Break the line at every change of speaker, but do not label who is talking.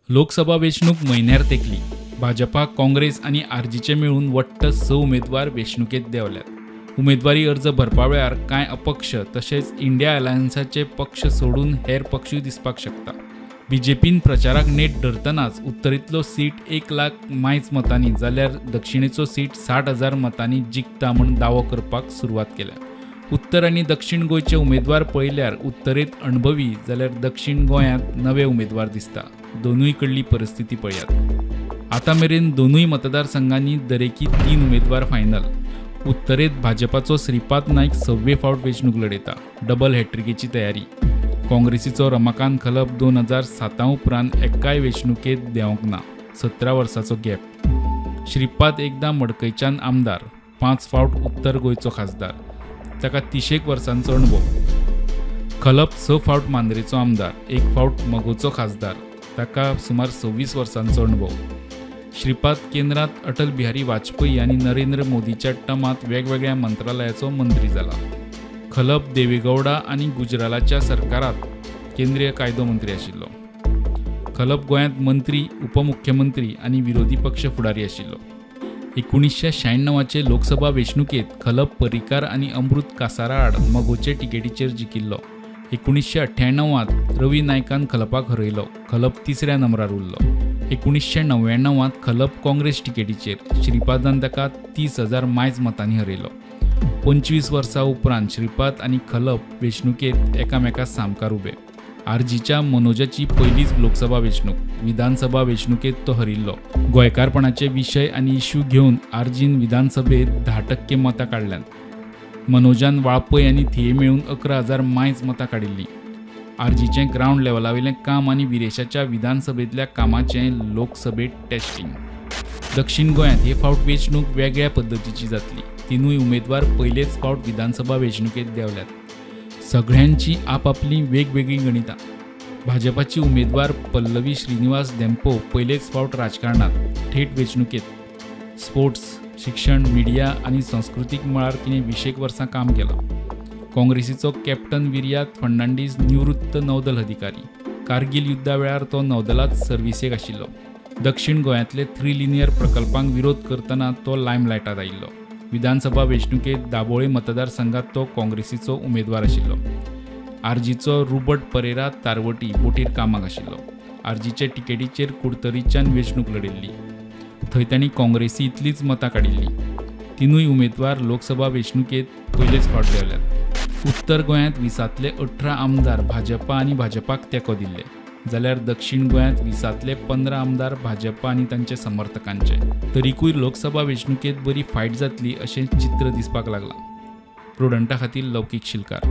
लोकसभा वेंचणूक म्हयन्यार तेंकली. भाजपा, काँग्रेस आनी आरजीचे मेळून वट्ट 6 उमेदवार वेंचणुकेंत देंवल्यात. उमेदवारी अर्ज भरपा वेळार कांय अपक्ष तशेंच इंडिया अलायन्साचे पक्ष सोडून हेर पक्षूय दिसपाक शकता. बीजेपीन प्रचाराक नेट धरतनाच उत्तरेंतलो सीट 1 लाख मायज मतांनी जाल्यार दक्षिणेचो सीट 60,000 मतांनी जिखता म्हूण दावो करपाक सुरवात केल्या. उत्तर आनी दक्षिण गोंयचे उमेदवार पळयल्यार उत्तरेंत अणभवी जाल्यार दक्षिण गोंयांत नवे उमेदवार दिसता. दोनूय कडली परिस्थिती पळयात. आतां मेरेन दोनूय मतदारसंघांनी दरेकी 3 उमेदवार फायनल. उत्तरेंत भाजपाचो श्रीपाद नायक 6वे फावट वेंचणूक लढयता, डबल हॅट्रिकेची तयारी. काँग्रेसीचो रमाकांत खलप 2007 उपरांत एकाय वेंचणुकेंत देंवंक ना, 17 वर्सांचो गॅप. श्रीपाद एकदां मडकयच्यान आमदार, 5 फावट उत्तर गोंयचो खासदार, ताका 30 वर्सांचो अणभव. खलप 6 फावट मांद्रेचो आमदार, 1 फावट मगोचो खासदार, ताका सुमार 26 वर्सांचो अणभव. श्रीपाद केंद्रात अटल बिहारी वाजपेयी आनी नरेंद्र मोदीच्या टमांत वेगवेगळ्या मंत्रालयाचो मंत्री जाला. खलप देवेगौडा आनी गुजरालाच्या सरकारात केंद्रीय कायदो मंत्री आशिल्लो. खलप गोंयांत मंत्री, उपमुख्यमंत्री आनी विरोधी पक्ष फुडारी आशिल्लो. 1996चे लोकसभा वेंचणुकेंत खलप पर्रीकार आनी अमृत कासारा आड मगोचे तिकेटीचेर जिखिल्लो. 1998 रवी नायकान खलपाक हरयलो. खलप 3ऱ्या नंबरार उरलो. 1999 खलप काँग्रेस तिकेटीचेर श्रीपादान ताका 30,000 मायज मतांनी हरयलो. 25 वर्सां उपरांत श्रीपाद आनी खलप वेंचणुकेंत एकामेका सामकार उबे. आरजीच्या मनोजाची पयलीच लोकसभा वेंचणूक, विधानसभा वेंचणुकेंत तो हरिल्लो. गोंयकारपणाचे विशय आनी इश्यू घेवन आरजीन विधानसभेत 10% मतां काडल्यांत. मनोजान वाळपय आनी थिये मेळून 11,000 मायज मतां काडिल्लीं. आरजीचें ग्रावंड लेवलावेलें काम आनी विरेशाच्या विधानसभेंतल्या कामाचें लोकसभेंत टेस्टिंग. दक्षिण गोंयांत हे फावट वेंचणूक वेगळ्या पद्दतीची जातली. 3 उमेदवार पयलेच फावट विधानसभा वेंचणुकेंत देंवल्यात. सगळ्यांची आपापली वेगवेगळीं गणितां. भाजपाची उमेदवार पल्लवी श्रीनिवास धेंपो पयलेच फावट राजकारणांत, थेट वेंचणुकेंत. स्पोर्ट्स, शिक्षण, मिडिया आनी संस्कृतीक मळार तिणें 20 वर्सां काम केलां. काँग्रेसीचो कॅप्टन विर्यात फर्नांडीस निवृत्त नौदल अधिकारी. कारगिल युद्धा वेळार तो नौदलांत सर्विसेक आशिल्लो. दक्षिण गोंयांतले 3 लिनियर प्रकल्पांक विरोध करतना तो लायमलायटांत आयिल्लो. विधानसभा वेंचणुकेंत दाबोळे मतदारसंघात तो काँग्रेसीचो उमेदवार आशिल्लो. आरजीचो रुबर्ट परेरा तारवटी बोटीर कामाक आशिल्लो. आरजीचे तिकेटीचेर कुडतरीच्यान वेंचणूक लढिल्ली. थंय तांणी काँग्रेसी इतलीच मतां काडिल्लीं. 3 उमेदवार लोकसभा वेंचणुकेंत पयलेच फावट देंवल्यात. उत्तर गोंयांत 20तले 18 आमदार भाजपा आनी भाजपाक तेंको दिल्ले, जाल्यार दक्षिण गोंयांत 20तले 15 आमदार भाजपा आनी तांचे समर्थकांचे. तरीकूय लोकसभा वेंचणुकेंत बरी फायट जातली अशें चित्र दिसपाक लागलां. प्रुडंटा खातीर लौकीक शिलकार.